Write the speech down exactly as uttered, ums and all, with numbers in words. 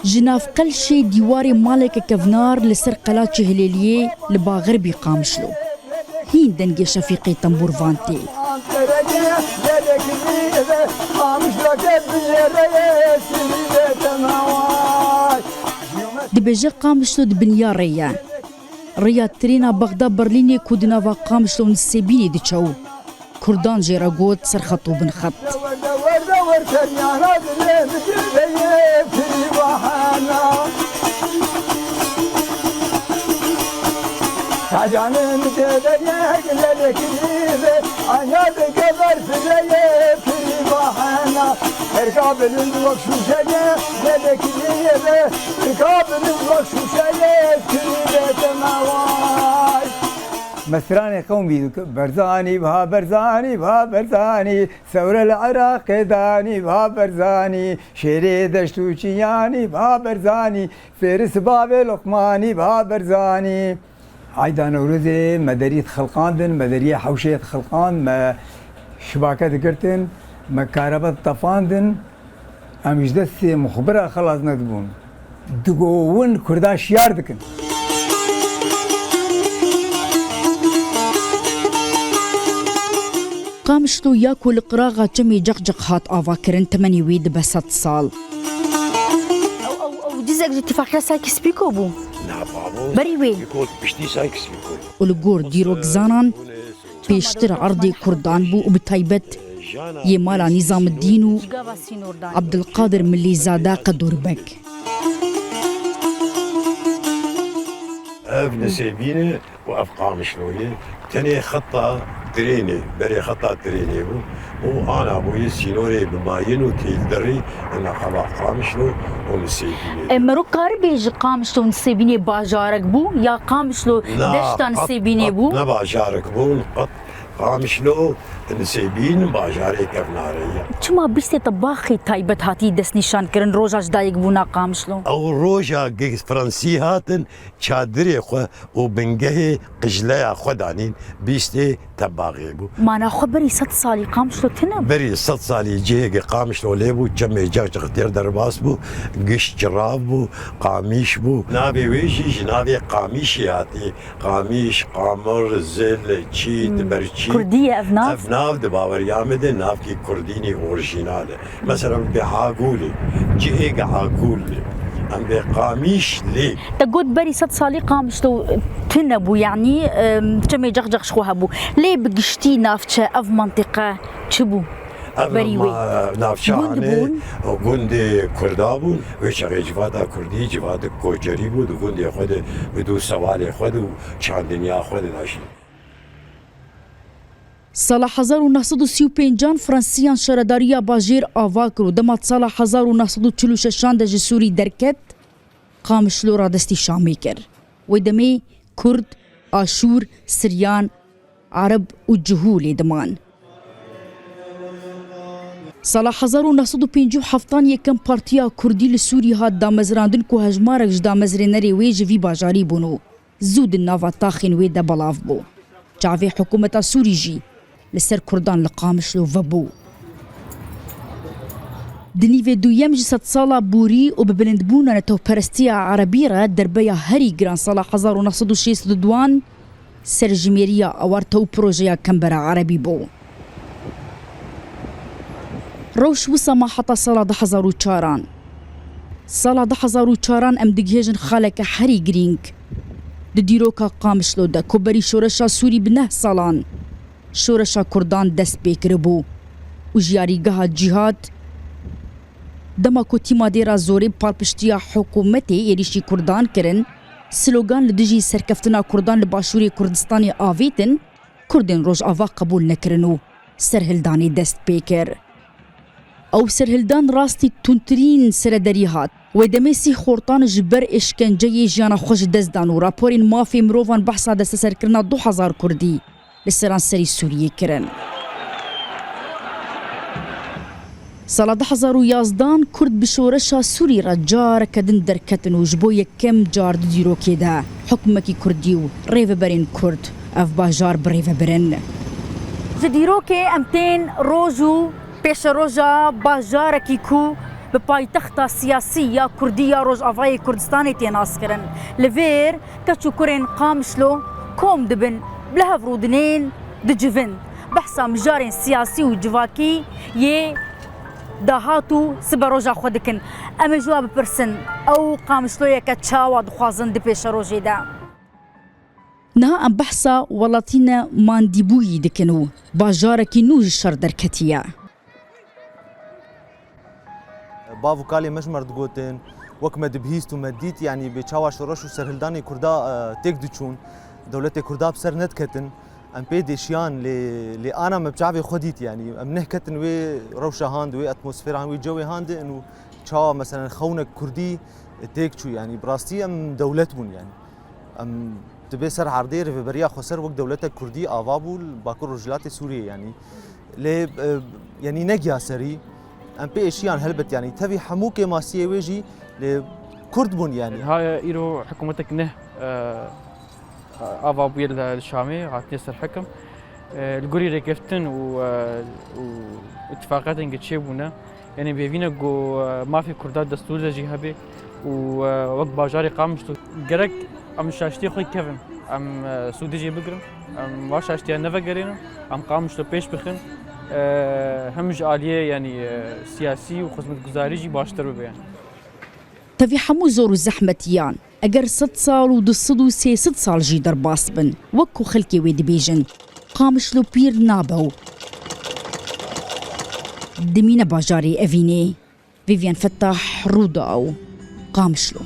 Ji nav qelşê dîwarê maleke kevnar li ser qelaçê Hilêliyê li baxerbî Qamişlo. Hîn dengê Şefîqê tembûrvan tê. Dibêje Qamişlo di bin ya rê ye. Rêya trêna Bexda Berlînê ku di nava Qamişlo û Nisêbînê diçe û Kurdan jê re got serxet û binxet. Mesranê qewmî Berzanî, va Berzanî, va Berzanî, sewre li Iraqê danî, va Berzanî, şêrê deşt û çiyanî, va Berzanî, Fêris bavê Luqmanî, va Berzanî. Eyda Newrozê me derî dixilqandin, me deriyê hewşê dixilqand, me şibake digirtin, me karebe ditefandin. Em ji destê mixbira xelas nedibûn. Digo win Kurda şiyar dikin. Qamişlo ya ku li qiraxa çemê Ceqceq hat avakirin, temenê wî dibe sed sal. Ew, ew, ew cizek ji tifaqiya Sykes-Picot bû. Na babo. Berî wê. Picot, piştî Sykes-Picot. Û li gor dîrokzanan, pêştir erdê Kurdan bû û bi taybet yê mala Nîzamiddîn û Abdulqadir Millîzade Qedûrbek. Ev Nisêbîn e û ev Qamişlo ye. Tenê xeta trênê, berê xeta trênê bû û ana bûye sînorê bi mayîn û têldirî ina xeba Qamişlo û Nisêbînê. E, mero karibê ji Qamişlo û Nisêbînê bajarek bû ya Qamişlo Na, deşta qet, Nisêbînê qet bû? Ne bajarek bûn, qet Qamişlo Nisêbîn bajarê kevnare ye. Çima bîstê tebaxê taybet hatî destnîşankirin roja ji dayikbûna Qamişlo? Ew roja ge-, Fransî hatin çadirê xwe û bingehê qijleya xwe danîn, bîstê tebaxê bû. Mana xwe berî sed salî Qamişlo tune bû? Berî sed salî cihê ge Qamişlo lê bû, çemê Ceqceq têr derbas bû, giş çirav bû, qamîş bû. Navê wê jî ji navê qamîşê hatî. Qamîş, qamir, zil, çît, Hmm. berçît. Kurdî ye ev nav? Ev nav di baweriya min de navkî kurdînî orjînal e. Mesela, em bê Hagûlê, cihê ge Hagûl e. Em bê Qamîş lê. Te got berî sed salî Qamişlo tune bû, yanî, em, çemê Ceqceq ji xwe hebû. Lê bi giştî navçe, ev mentiqe çi bû? Ev berî wê ma-, navçe Gund hanê bûn? Gundê Kurda bûn. Wê çaxê civata Kurdî, civata koçerî bû, di gundê xwe de, bi dû sewalê xwe de û çandiniya xwe de daşîn. Sala hezar û neh sed û sî û pêncan Fransiyan şaredariya bajêr ava kir û dema sala hezar û neh sed û çil û şeşan de ji Sûrî derket, Qamişlo radestî Şamê kir. Wê demê Kurd, Aşûr, Siryan, Ereb û Cihû lê diman. Sala hezar û neh sed û pêncî û heftan yekem Partiya Kurdî li Sûrî hat damezrandin ku hejmarek ji damezrênerê wê ji vî bajarî bûn û zû di nava taxên wê de belav bû. Çavê hikûmeta Sûrî jî li ser Kurdan li Qamişlo vebû. Di nîvê duyem ji sedsala borî û bi bilindbûna netewperestiya erebî re derbeya herî giran sala hezar û neh sed û şêst û duan serjimêriya awarte û projeya Kembera Erebî bû. Rewş wisa ma heta sala du hezar û çaran. Sala du hezar û çaran em digihêjin xaleke herî girîng di dîroka Qamişlo de ku berî şoreşa Sûrî bi neh salan şoreşa Kurdan dest pê kiribû û ji yarîgeha Cîhad, dema ku tîma dêra zorê bi palpiştiya hikûmetê êrîşî Kurdan kirin, slogan li dijî serkeftina Kurdan li Başûrê Kurdistanê avêtin, Kurdên Rojava qebûl nekirin û serhildanê dest pê kir. Ew serhildan rastî tundtirîn serederî hat. Wê demê sî xortan ji ber êşkenceyê jiyana xwe ji dest dan û raporên mafê mirovan behsa desteserkirina du hezar Kurdî li seranserî Sûriyê kirin. Sala du hezar û yazdan Kurd bi şoreşa Sûrî re careke din derketin û ji bo yekem car di dîrokê de hukmekî Kurdî û rêveberên Kurd ev bajar bi rê ve birin. Ji dîrokê em tên roj û pêşeroja bajarekî ku Bi paytexta siyasî ya Kurdî ya Rojavayê Kurdistanê tê naskirin. Li vêr keç û kurên Qamişlo kom dibin, li hev rûdinên dicivin. Behsa mijarên siyasî û civakî yê dahat û siberoja xwe dikin. Em ê ji wa bipirsin, ew Qamişloyeke çawa dixwazin di pêşerojê de? Niha em behsa welatîne mandîbûyî dikin û bajarekî nû ji şer derketiye. Bav û kalê me ji me re digotin, wek me dibihîst û me dît, yanî bê çawa şoreş û serhildanê Kurda, e, têk diçûn, dewletê Kurda bi ser nediketin. Em pê dêşiyan lê, lê ana me bi çavê xwe dît, yanî em nehketin wê rewşa han de, wê atmosfera han, wê cewê han de û çawa meselen xewnek Kurdî têk çû, yanî bi rastî em dewlet bûn yanî. Em dibê ser erdê rêveberiya xweser wek dewletek Kurdî ava bû li Bakur Rojhilatê Sûriyê yanî. Lê, e, yanî negiya serî, em pê êşiyan helbet yanî. Tevî hemû kêmasiyê wê jî lê Kurd bûn yanî. Haya îro hikûmetek neh, e, ava bûye li, li Şamê, hatiye ser hekim. E, li gorî rêkeftin û, e, û îtifaqatên ku çêbûne, yanî bêvîne ku, e, mafê Kurda destûrê de jî hebe û, e, wek bajarê Qamişlo gerek em şaştiyê xwe kevin, em, e, sûdê jê bigirin, em va şaştiya nevegerînin, em Qamişlo pêş bixin, e, hem ji aliyê, yanî, e, siyasî û xizmetguzarî jî baştir bibe yanî. Tevî hemû zor û zehmetiyan, eger sed sal û du sed û sê sed sal jî derbas bin, wek ku xelkê wê dibêjin, Qamişlo pîr nabe û dimîne bajarê evînê. Vivian Fettah, Rûdaw, Qamişlo.